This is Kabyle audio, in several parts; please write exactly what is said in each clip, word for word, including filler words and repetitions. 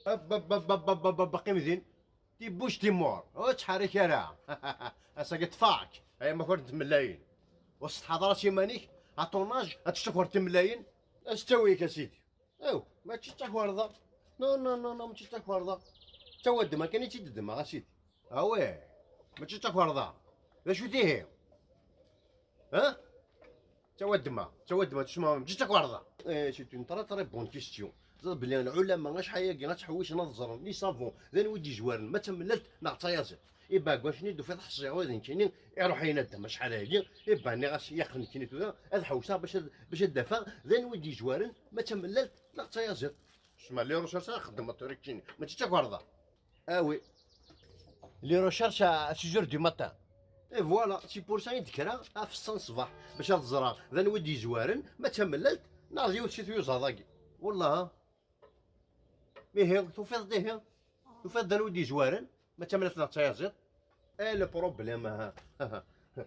Qqim din. Tibuc timur, ur ttḥerrik ara. Ass-agi ṭṭfeɣ-k, ay amakur n tmellayin. Ur tettḥadar s iman-ik, à ton âge, ad teččakureḍ timellayin? Ad s-ttawi-k, a sidi. Aw, mačči d takerḍa. Non, non, non, non, mačči d takerḍa. D tawaddma kan i tt-id-ddmeɣ, a sidi. Awih, mačči d takerḍa. D acu-t ihi? Ha? Tawaddma, tawaddma, tusma, mačči d takerḍa. Eh, c'est une très, très bonne question. Ẓer belli lɛulama acḥal-agi ad ttḥewwisen ad ẓren les savants, d anwa i d-yezwaren, ma d tamellalt neɣ d tayaziḍt. Iba deg wacu-nni d-tufiḍ ḥṣiɣ ur d nekkini, iruḥ yinaddam acḥal-agi, iba nniɣ-as yaqen nekkini tura ad ḥewseɣ bac ad, bac ad d-afeɣ d anwa i d-yezwaren, ma d tamellalt neɣ d tayaziḍt. Tusma les recherches ara xeddmeɣ tura keččini, mačči d takerḍa. Ah oui. Les recherches à six heures du matin. Et voilà, c'est pour ça i d-kkreɣ ɣef ṣṣa n ṣṣbeḥ, bac ad ẓreɣ d anwa i d-yezwaren, ma d tamellalt neɣ d yiwet si tyuzaḍ-agi. Wellah. Ihi, tufiḍ-d ihi? Tufiḍ-d anwa i d-yezwaren, ma d tamellalt neɣ d tayaziḍt? Eh, le problème, ah.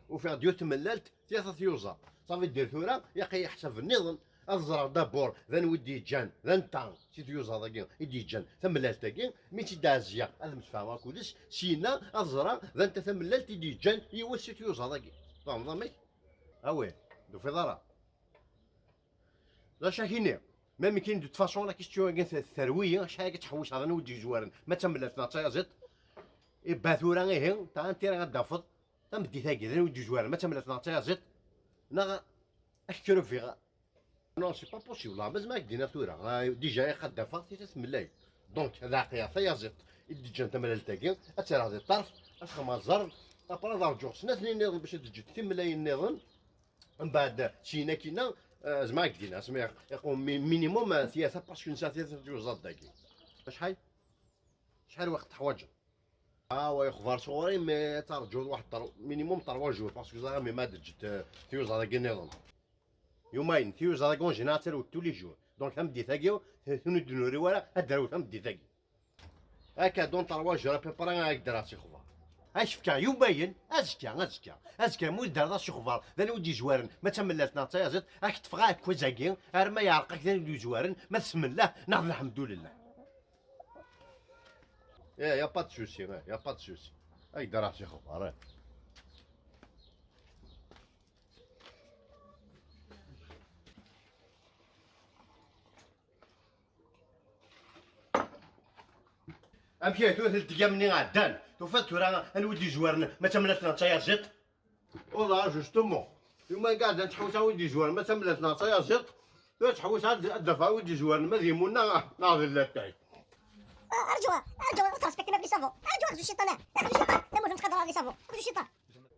Ufiɣ-d yiwet tmellalt, tlata tyuzaḍ. Ça veut dire tura, yaqi ḥsab nniḍen. Ad ẓreɣ d'abord d anwa i d-yeǧǧan, d anta si tyuzaḍ-agi i d-yeǧǧan tamellalt-agi, mi tt-id-ɛezziɣ ad msefhameɣ akked-s, syenna ad ẓreɣ d anta tamellalt i d-yeǧǧan yiwet si tyuzaḍ-agi. Tfehmeḍ amek? Ah oui, tufiḍ ara. D acu ak-iniɣ? Même kien de toute façon la question-agi t-, terwi-yi, acḥal akka ttḥewwiseɣ d anwa i d-yezwaren, ma d tamellalt neɣ d tayaziḍt. Iba tura ihi, ta n tira ad d-tafeḍ, tameddit-agi d anwa i d-yezwaren, ma d tamellalt neɣ d tayaziḍt, neɣ ad k-ruviɣ. Non, c'est pas possible, ah, mazal ma ak-d-iniɣ tura, ah, déjà iqad d-afeɣ tita tmellalt. Donc, ad ɛqiɣ tayaziḍt i d-ǧǧan tamellalt-agi, ad tt-rreɣ di ṭṭerf, ad xedmeɣ ẓẓerb, après ad rǧuɣ snat nniḍen bac ad d-ǧǧent timellayin nniḍen. Mbeɛd, syin akkin-a, eh, zemreɣ ad k-d-iniɣ, asmi iqwem mi-, minimum, eh, tlata, parce que nesɛa tlata tyuzaḍ dagi. Acḥal? Acḥal lweqt teḥwaǧeḍ? Ah, wa yexbar sɣur-i, mais ad tarǧuḍ waḥed tar-, minimum trois jours, parce que ẓriɣ mi ma d-ǧǧet, eh, tyuzaḍ-agi nniḍen. Yumayen, tyuzaḍ-agi en général ttarwet tous les jours. Donc, tameddit-agi, tuni d-nuri wara, ad d-tarew tameddit-agi. Akka, dans trois jours, à peu près, ad ak-d-rreɣ s ixbar. Ad k-fkeɣ yumayen, azekka, azekka, azekka, ma ur d-terriḍ s ixbar, d anwa i d-yezwaren, ma d tamellalt neɣ d tayaziḍt, ad k-ṭṭfeɣ aɛekkaz-agi, arma yeɛreq-ak d anwa i d-yezwaren, ma d smellah neɣ d lḥemdulillah. Eh, y a pas de souci, eh, y a pas de souci. Ad k-d-rreɣ s ixbar, eh. Amek ihi tura telt ayyam-nni ɛeddan? Tufiḍ tura anwa i d-yezwaren, ma d tamellalt neɣ d tayaziḍt? Wallah, justement. Yumayen iɛeddan ttḥewwiseɣ anwa i d-yezwaren, ma d tamellalt neɣ d tayaziḍt. Tura ttḥewwiseɣ ad, ad d-afeɣ anwa i d-yezwaren, ma d Yemuna neɣ d Latay. Arǧu, arǧu, ur ttrespektin akk les savants. Arǧu, axzu ciṭan, ah, axzu ciṭan. Tamurt ur nettqadar ara les savants. Axzu ciṭan.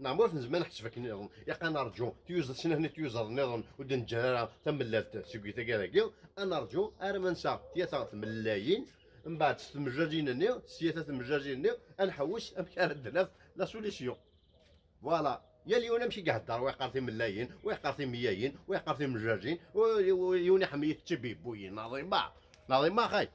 Neɣ ma ur t-nezmir ad neḥseb akken nniḍen, ilaq ad nerǧu tiyuzaḍ, snat n tyuzaḍ nniḍen ur d-neǧǧa ara tamellalt seg taggara-agi, ad nerǧu arma nesɛa tlata tmellayin, mbeɛd s tmejjajin-nni, s tlata tmejjajin-nni, ad nḥewwes amek ara d-naf la solution. Voilà, yal yiwen amek i ihedder, wa yeqqar timellayin, wa yeqqar timeyyayin, wa yeqqar timejjajin, wa, wa, yiwen iḥemmel-it d tibibbuyin, neɛḍima, neɛḍima xay.